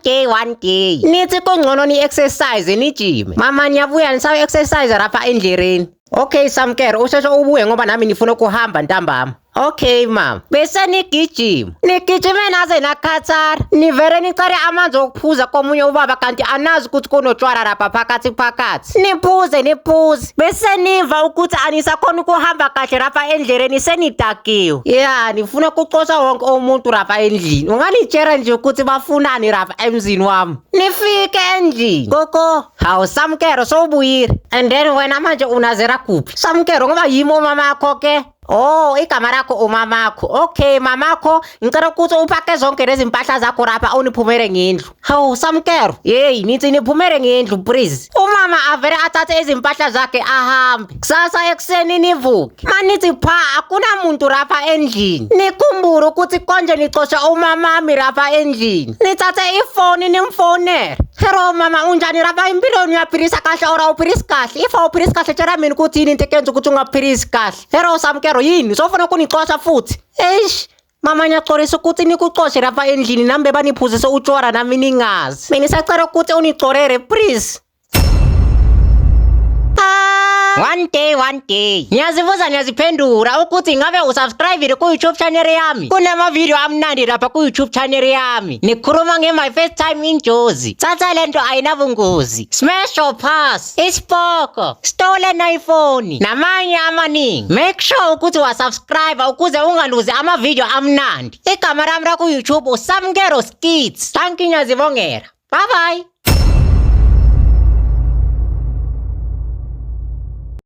One day, one day nithi kungcono ni-exercise, nijime. Mama, niyabuya nisawu-exercise lapha endleleni. Okay, Samkero, usheshe ubuye ngoba nami ngifuna ukuhamba ntambama. Okay mama. Bese nigijima, nigijime naze nakhathara, nivele nicele amanzi okuphuza komunye ubaba, kanti anazi ukuthi kunotshwala lapha phakathi phakathi. Niphuze, niphuze, bese niva ukuthi anisakhona ukuhamba kahle lapha endleleni, senidakiwe. Ya, nifuna ukuxosha wonke umuntu lapha endlini. Unganitshela nje ukuthi bafunani lapha emzini wami? Nifike endlini, koko, hawu, Samkero, sowubuyile. And then wena manje unazera kuphi, Samkero? Ngoba yimi umamakho ke. Oh, igama lakho umamakho. Okay, mamakho, ngicela ukuthi upake zonke lezi mpahla zakho lapha, uniphumele ngendlu. Hawu, Samkero. Hey, nithi niphumele ngendlu, please. Umama avele athathe izimpahla zakhe ahambe. Kusasa ekuseni nivuke. Manithi pha, akunamuntu lapha endlini. Nikhumbule ukuthi konje nixosha umamami lapha endlini. Nithathe ifoni nimfonele. Hello mama, unjani lapha empilweni? Uyaphilisa kahle or awuphilisi kahle? If awuphilisi kahle, tshela mina ukuthi yini into ekenza ukuthi ungaphilisi kahle. Hello Samkero, yini? Sofuna kunixosha futhi? Eish. Mama, ngiyaxolisa ukuthi nikuxoshe lapha endlini, nami bebaniphuzise utshwala nami ningazi. Mina ngisacela ukuthi unixolele, please. One day, one day. Ngiyazibuza, ngiyaziphendula ukuthi ngabe usubscribe ku-YouTube channel yami. Kunama-video amnandi lapha ku-YouTube channel yami. Nikhuluma nge-my first time in Jozi. Thatha lento, ayinabungozi. Smash or pass. Isipoko. Stolen iPhone. Namanye amaningi. Make sure ukuthi wasubscribe ukuze ungaluzi ama-video amnandi. Igama lami la ku-YouTube uSamkero Skits. Thank you, ngiyazibongela. Bye bye.